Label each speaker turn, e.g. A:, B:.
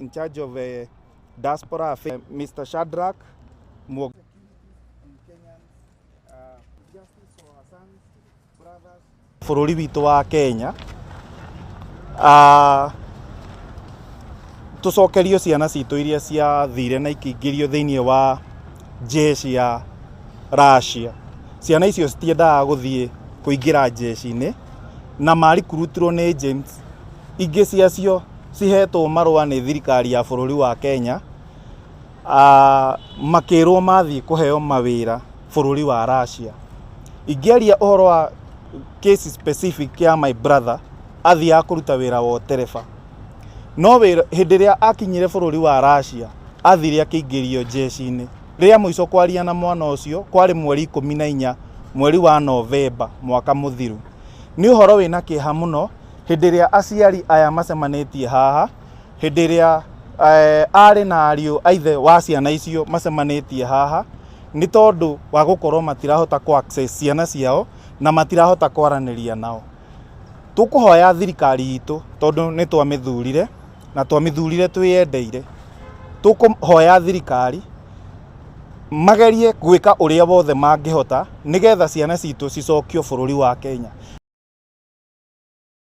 A: In charge of diaspora affairs, Mr. Shadrack Mwog. Bũrũri witũ wa Kenya, tũcokerio ciana citũ iria ciathire na ikĩingĩrio thĩinĩ wa jeshi ya Russia. Ciana icio citiendaga gũthiĩ kũingĩra jeshi-inĩ na marikurutirwo nĩ agents. Ingĩ ciacio cihetwo marũa nĩ thirikari ya bũrũri wa Kenya, makĩrwo mathiĩ kũheo mawĩra bũrũri wa Russia. Ingĩaria ũhoro wa case specific ya my brother, athiaga kũruta wĩra wa ũtereba. No wĩra hĩndĩ ĩrĩa akinyire bũrũri wa Russia, athire akĩingĩrio jeshi-inĩ. Rĩa mũico kwaria na mwana ũcio kwarĩ mweri 14 mweri wa Novemba mwaka mũthiru. Nĩ ũhoro wĩna kĩeha mũno hĩndĩ ĩrĩa aciari aya macemanĩtie haha, hĩndĩ ĩrĩa arĩ na ariũ a ithe wa ciana icio macemanĩtie haha, nĩ tondũ wa gũkorwo matirahota kũ access ciana ciao na matirahota kwaranĩria nao. Tũkũhoya thirikari itũ, tondũ nĩ twamĩthurire na twamĩthurire twĩyendeire, tũkũhoya thirikari magerie gwĩka ũrĩa wothe mangĩhota nĩgetha ciana citũ cicokio bũrũri wa Kenya.